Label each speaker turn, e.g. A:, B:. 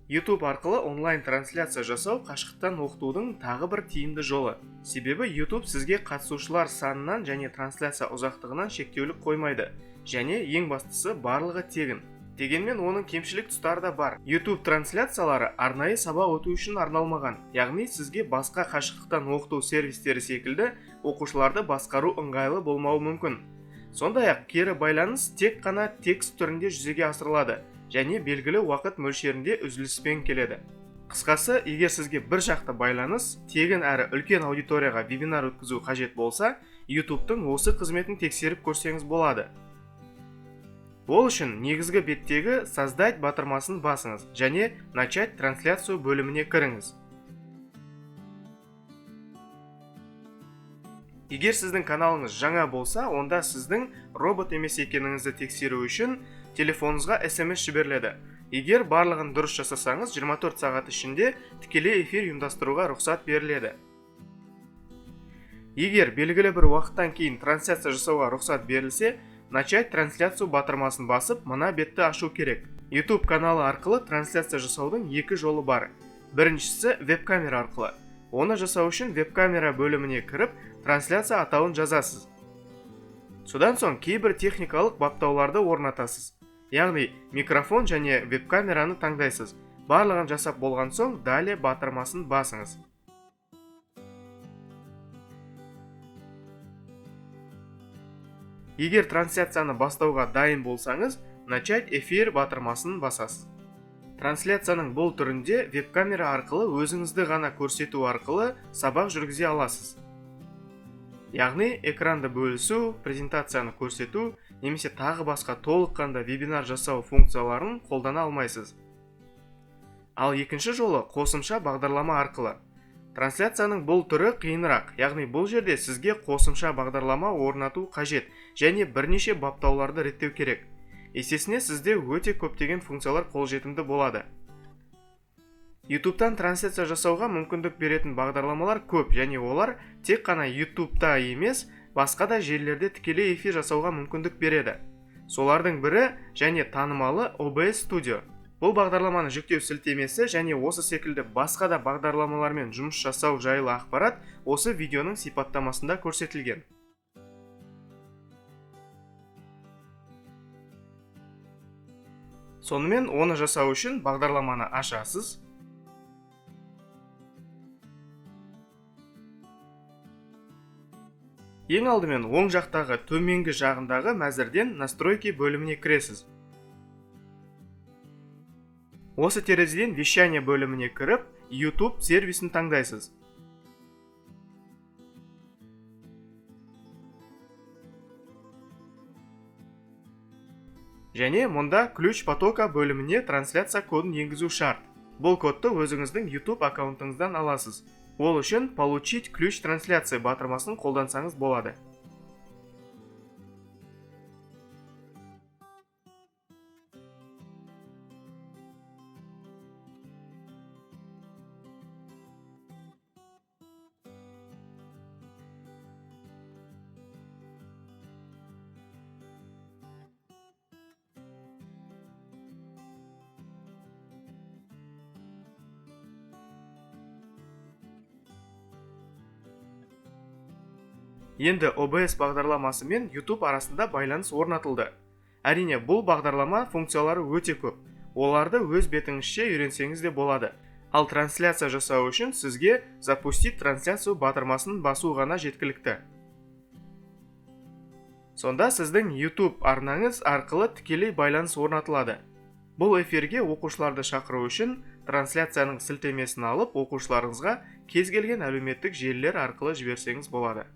A: YouTube арқылы онлайн трансляция жасау қашықтан оқытудың тағы бір тиімді жолы. Себебі YouTube сізге қатысушылар санынан және трансляция ұзақтығынан шектеулік қоймайды. Және ең бастысы, барлығы тегін. Дегенмен оның кемшілік тұстары да бар. YouTube трансляциялары арнайы сабақ өту үшін арналмаған. Яғни сізге басқа қашықтықтан оқыту сервистері секілді оқушыларды басқару ыңғайлы болмауы мүмкін. Сондай-ақ кері байланыс тек қана текст түрінде жүзеге асырылады және белгілі уақыт мөлшерінде үзіліспен келеді. Қысқасы, егер сізге бір жақты байланыс, тегін әрі үлкен аудиторияға вебинар өткізу қажет болса, YouTube'тың осы қызметін тексеріп көрсеңіз болады. Ол үшін негізгі беттегі «Создать» батырмасын басыңыз және «Начать трансляцию» бөліміне кіріңіз. Егер сіздің каналыңыз жаңа болса, онда сіздің робот емес екеніңізді тексеру үшін телефоныңызға SMS жіберіледі. Егер барлығын дұрыс жасасаңыз, 24 сағат ішінде тікелей эфир ұйымдастыруға рұқсат беріледі. Егер белгілі бір уақыттан кейін трансляция жасауға рұқсат берілсе, «Начать трансляцию» батырмасын басып, мына бетті ашу керек. YouTube каналы арқылы трансляция жасаудың екі жолы бар. Біріншісі веб-камера арқылы. Оны жасау үшін веб-камера бөліміне кіріп, трансляция атауын жазасыз. Содан соң кейбір техникалық баптауларды орнатасыз. Яғни микрофон және веб-камераны таңдайсыз. Барлығын жасап болған соң «Далее» батырмасын басыңыз. Егер трансляцияны бастауға дайын болсаңыз, «Начать эфир» батырмасын басасыз. Трансляцияның бұл түрінде веб-камера арқылы өзіңізді ғана көрсету арқылы сабақ жүргізе аласыз. Яғни экранды бөлісу, презентацияны көрсету немесе тағы басқа толыққанды вебинар жасау функцияларын қолдана алмайсыз. Ал екінші жолы қосымша бағдарлама арқылы. Трансляцияның бұл түрі қиынырақ, яғни бұл жерде сізге қосымша бағдарлама орнату қажет және бірнеше баптауларды реттеу керек. Есесіне сізде өте көптеген функциялар қолжетімді болады. YouTube'тан трансляция жасауға мүмкіндік беретін бағдарламалар көп және олар тек қана YouTube'та емес, басқа да желілерде тікелей эфир жасауға мүмкіндік береді. Солардың бірі және танымалы OBS Studio. Бұл бағдарламаны жүктеу сілтемесі және осы секілді басқа да бағдарламалармен жұмыс жасау жайлы ақпарат осы видеоның сипаттамасында көрсетілген. Сонымен, оны жасау үшін бағдарламаны ашасыз. Ең алдымен оң жақтағы төменгі жағындағы мәзірден «Настройки» бөліміне кіресіз. Осы терезеден «Вещание» бөліміне кіріп, YouTube сервисін таңдайсыз. Және мұнда «Ключ потока» бөліміне трансляция кодын енгізу шарт. Бұл кодты өзіңіздің YouTube аккаунтыңыздан аласыз. Ол үшін «Получить ключ трансляции» батырмасын қолдансаңыз болады. Енді OBS бағдарламасы мен YouTube арасында байланыс орнатылды. Әрине, бұл бағдарлама функциялары өте көп. Оларды өз бетіңізше үйренсеңіз де болады. Ал трансляция жасау үшін сізге «Запустить трансляцию» батырмасын басу ғана жеткілікті. Сонда сіздің YouTube арнаңыз арқылы тікелей байланыс орнатылады. Бұл эфирге оқушыларды шақыру үшін трансляцияның сілтемесін алып, оқушыларыңызға кез келген әлеуметтік желілер арқылы жіберсеңіз болады.